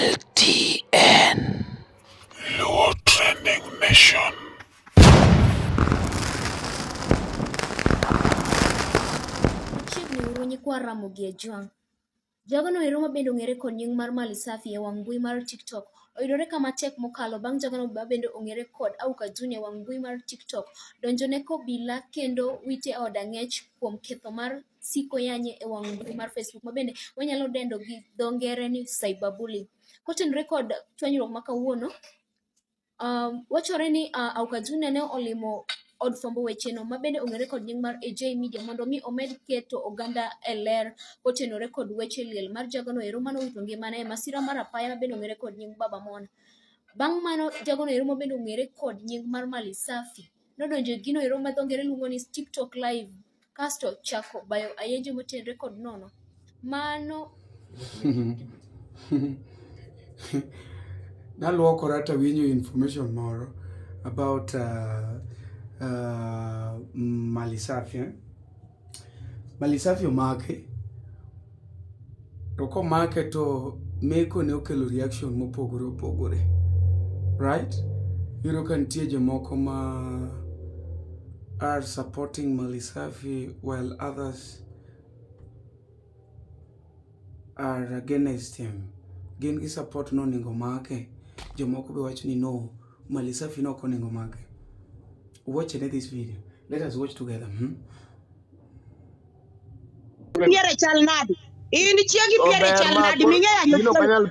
LTN. Luo Trending Nation. Machiegni uru nyikwa Ramogi Ojwang'. Jagono ero mabende ong'ere kod nying mar Mali Safi e wang' mbui mar TikTok oyudore kama tek mokalo bang' jagono mabende ong'ere kod Auka Junior e wang' mbui mar TikTok donjone kobila kendo wite e od ang'ech kuom ketho mar siko yanye e wang' mbui mar Facebook mabende wanyalo dendo gi dho ngere ni cyberbullying. Kotenore kod chwanyruok ma kawuono, wachore ni Auka Junior ne olimo od fwambo weche no mabende ong'ere kod nying mar AJ Media mondo mi omed keto oganda e ler kotenore kod weche liel mar jagono ero mane owito ngimane e masira mar apaya mabende ong'ere kod nying Baba Mona. Bang' mano jagono ero mabende ong'ere kod nying mar Mali Safi nodonjo e gino ero ma dho ngere luongo ni TikTok live kasto chako bayo ayenje motenore kod nono. Mano Naluokora tawinjo information moro about Mali Safi. Eh? Mali Safi omake to komake to meko ne okelo reaction mopogore opogore. Right? Iyudo ka nitie jomoko ma are supporting Mali Safi while others are against him. Gin gi support ni onego make. Jomoko be wacho ni no, Mali Safi no ok onego make. Watch this video. Let us watch together. Hmm? Piere chal nadi? In chiegi piere chal nadi? Ming'eyo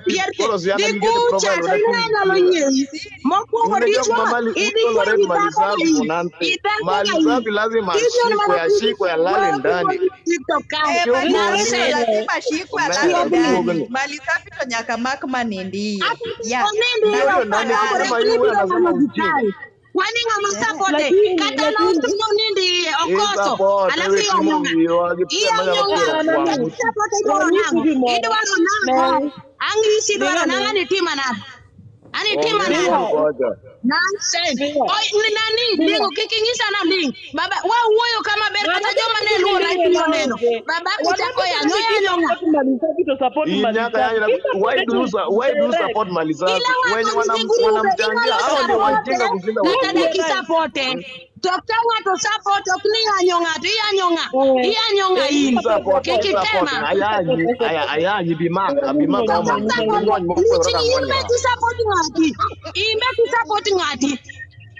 pier dhi kucha to inyalo nyiewi. Mokwongo dichwo idichwo gi dhako idhako Mali lazima ashikwe, ashikwe alale ndani. TikTok kae. Eh, Mali Nonsense. lazima ashikwe alale ndani. Mali safi to nyaka mak manindi iye. Yeah. Onindi Huyo iye nani opakore kusema hiyo, huyo anasema ujinga. Kwani ng'ama sapote Lakini kata lakini nonindi iye okoso Support alafu wewe timo iyonyong'a wiwa gi pia manyalo iyonyong'a piero kwang'u. sapote idwaro wanyisi nang'o gimoro idwaro nang'o ne ang'isi idwaro Ringa nang'o ne anitima nade anitima Onge nade Ringa gima kocha. Nonsense. Ringa Oi, nani Ringa lingo kik inyisa na ling. Baba wa wuoyo kama ber ng'ama kata joma ne dwaro luwo ni right ling ni oneno. emaonge Baba kichako wanapenda yanyo ni yanyo ng'a. support Mali Safi to support Hii Mali nyaka Safi yani, ki why support do you to why do you direct support Mali Safi Ila wenye wako ni grube wanamchangia inyalo hao ndio sapote wajinga kushinda kata watu Nitie wote. daki right sapote. To ka ng'ato support ok ni yanyo ng'ato iyanyo ng'a. eh Iyanyo ng'a eh in. Hii support support Kik hii support itema. ayanyi aya ayanyi bimaka To bimaka ka ama support ng'ony mokwero luchni kaka in ng'ony be yawa. support ng'ati. In be support ng'ati.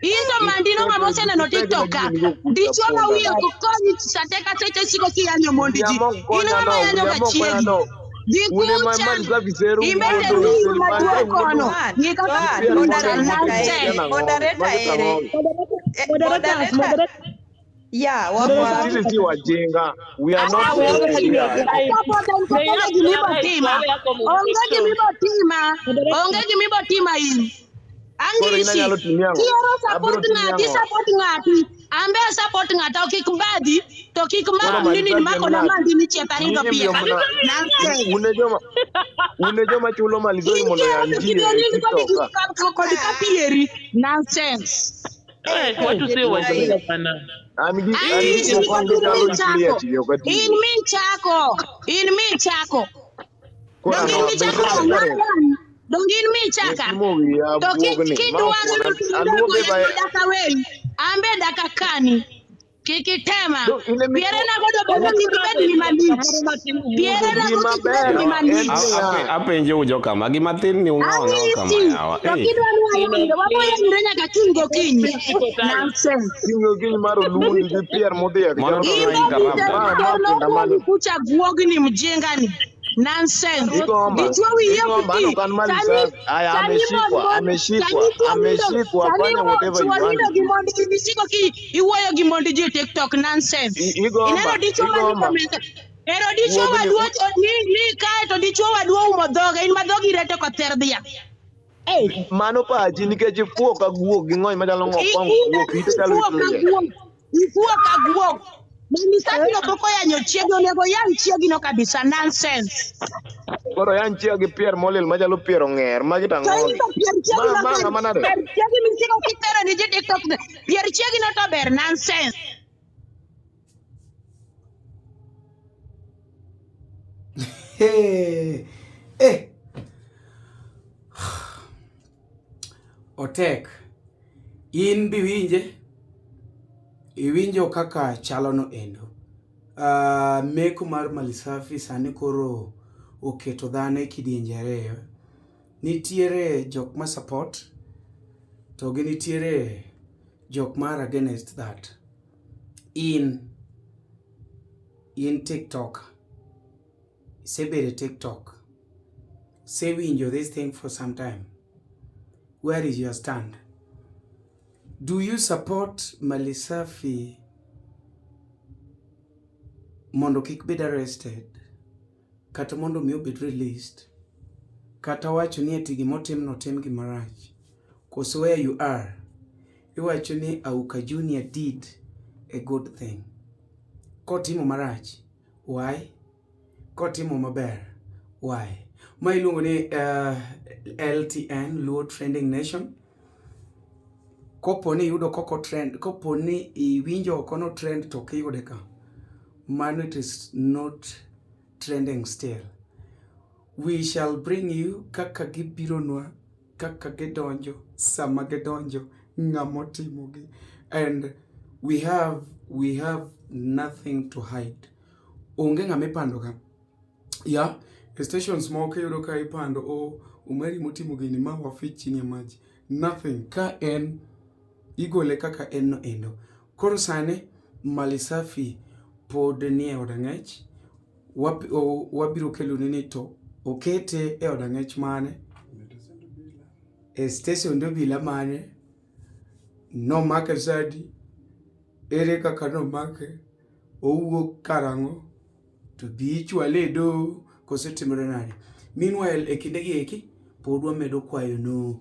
In to mandino ng'ama oseneno Ipegna TikTok ka. gini go kucha Dichuo ma punda. wiye ok konyi sate ka seche siko kiyanyo mond ji. William In ok konya ng'ama no, yanyo ga William ok konya chiegi. no. Dhi Un ema kucha. Mali Safi seru Imbete wuondo wiyi sirikal maduong' wuondo kono. Joan, Ng'i kaka Joan, piero kucha molil moderator mondo kaere, nonsense. Ken ang'o moderator magi ere. tang'o Eh, moderators moderator, moderators yeah, wako moderators sisi wapi? si wajinga, we are not we have stupid their guys. right they Onge have their gimibo right tima. wawe Onge communication gimibo tima. moderators Onge gimibo tima in. Koro in Ang'isi. anyalo timi ang'o? Kihero Abiro support timi ng'ati, ang'o? support ng'ati. Ambe support ng'ata ok kik mbadhi to kik Koro mak Mali nini Safi en mako na ng'ati. mandi ni chieth aringo Nyinyi pier. ndio mna Nonsense. une joma chulo Mali Safi In mondo kihero oyany to ji kik e onind kodi TikTok ka. kodi ka pieri. Nonsense. eh watu si wajinga bana An gi an gi Ang'isi moko nikech in chalo michako. it liech ok atigo. In michako. In michako. Koro Donge in ang'o be michako isebedo ng'ayan? Donge in michaka? Timo wiya To buogni ma ok kidwaro wana ni aluo be ba daka weyi, ambe daka kani. Kik itema. do in emi Piere na godo bende kik bed ni malich. Piere na go gima kik bed ber ni en malich. niya Apenjou joka ma gima thin ni ung'o ang'o kama Ang'isi. yawa. To Eh. kidwa ni wayanyre, waboyanyre nyaka kiny gokinyi. Nonsense. Kiny okinyi mar olundi gi pier modhiek Mano chalo to kama no Imbe interrupt. ma ma terno punda mane guogi kucha guogni mjingani. Nonsense. igomba Dichuo wiye ok igomba ti. ano kan Mali Sani Safi aya sani mon ameshikwa mon ameshikwa sani chuo nindo ameshikwa sani fanya whatever chuo you want nindo to gi do. mond ji gisiko ki iwuoyo gi mond ji e TikTok nonsense. Igomba Ineno dichuo ma ni igomba comment ero dichuo wuogni wadu ni kae to dichuo wadu oumo dhoge in ma dhogi rete kother dhiang'. Mano pachi nikech ifuo ka guok gi ng'ony machalo ng'o kong In guok ite chalo ifuo it ka liel. guok. Ifuo ka guok. Mami Safi no pok oyanyo chiegi onego oyany chiegino kabisa nonsense. Koro yany chiega gi pier molil machalo pier ong'er magi To in tang'ogi. to pier Ma chiegino ma ber ng'ama nade? ber chiegi misiko kitero ni ji TikTok pier chiegino to ber nonsense. Hey, eh. Otek. In biwinje? Iwinjo kaka chalo no endo. Meko mar Malisafi sani koro oketo dhano e kidienje ariyo. Nitiere jok ma support to gi nitiere jok ma are against that. In in TikTok, isebedo e TikTok, isewinjo this thing for some time. Where is your stand? Do you support Malisafi mondo kik bed arrested kata mondo mi obed released kata wacho ni ati gimotim no otim gimarach koso where you are iwacho ni Auka Junior did a good thing kotimo marach why kotimo maber why ma iluongo ni LTN Luo Trending Nation kopo ni iyudo koko trend kopo ni iwinjo oko no trend to ok iyude ka mano it is not trending still we shall bring you kaka gibironwa kaka gidonjo sama gidonjo ng'ama otimogi and we have nothing to hide onge ng'ama ipando ka ya e stations moko iyudo ka ipando o Omari motimo gini ma wafich chini ya maji nothing ka en igole kaka en no endo koro sani Malisafi pod nie od ang'ech wabiro keloni ni to okete e od ang'ech mane e station obila mane nomake sadi ere kaka nomake owuok karang'o to bi ichwale e doho koso timore nade meanwhile e kinde gi eki pod wamedo kwayo nu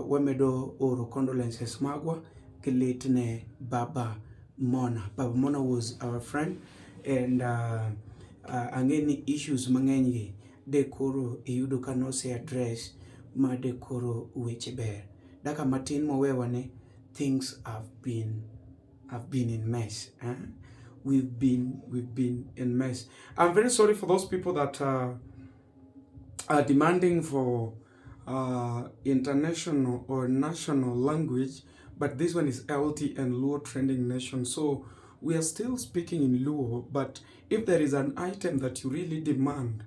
wamedo oro condolences magwa gi lit ne Baba Mona. Baba Mona was our friend and ang'e ni issues mang'eny gi de koro iyudo ka nose address ma de koro weche ber. Daka matin mowewa ni things have been in mess. Eh? We've been in mess. I'm very sorry for those people that are demanding for international or national language, but this one is LTN Luo Trending Nation. So we are still speaking in Luo, but if there is an item that you really demand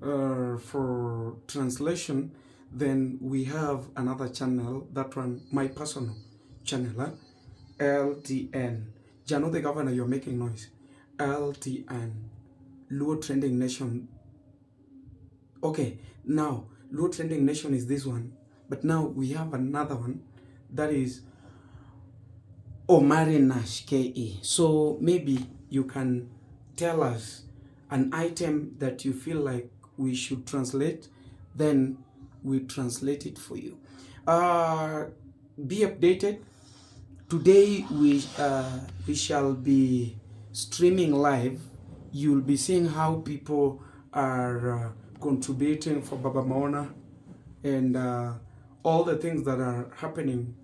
for translation, then we have another channel, that one, my personal channel, huh? LTN. Jano the governor, you're making noise. LTN, Luo Trending Nation. Okay, now Luo Trending Nation is this one, but now we have another one that is Omari Nash KE. So maybe you can tell us an item that you feel like we should translate, then we translate it for you. Be updated. Today we shall be streaming live. You'll be seeing how people are contributing for Baba Mona and all the things that are happening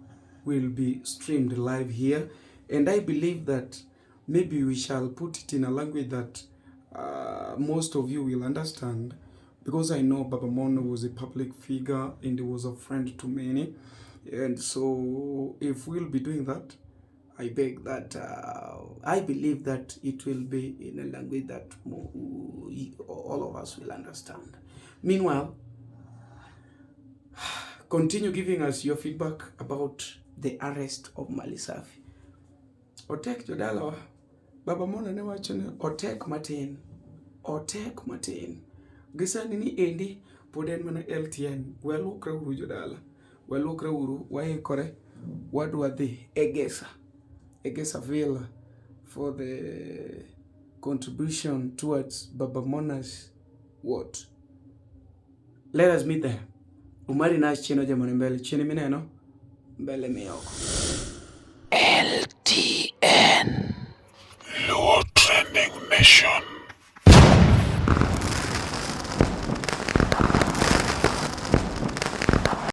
will be streamed live here. And I believe that maybe we shall put it in a language that most of you will understand because I know Baba Mona was a public figure and he was a friend to many. And so if we'll be doing that, I beg that I believe that it will be in a language that all of us will understand. Meanwhile, continue giving us your feedback about the arrest of Malisafi. Otek jodalawa, Baba Mona ne wacho ni otek matin, otek matin. Gisani ni endi pod en mana LTN. Waluokre uru jodala, waluokre uru, waikore, wadwa dhi Egesa, Egesa Villa for the contribution towards Baba Mona's what? Let us meet there. Umari Nash chien ojamone mbele, chien mineno mbele mioko. LTN Luo Trending Nation.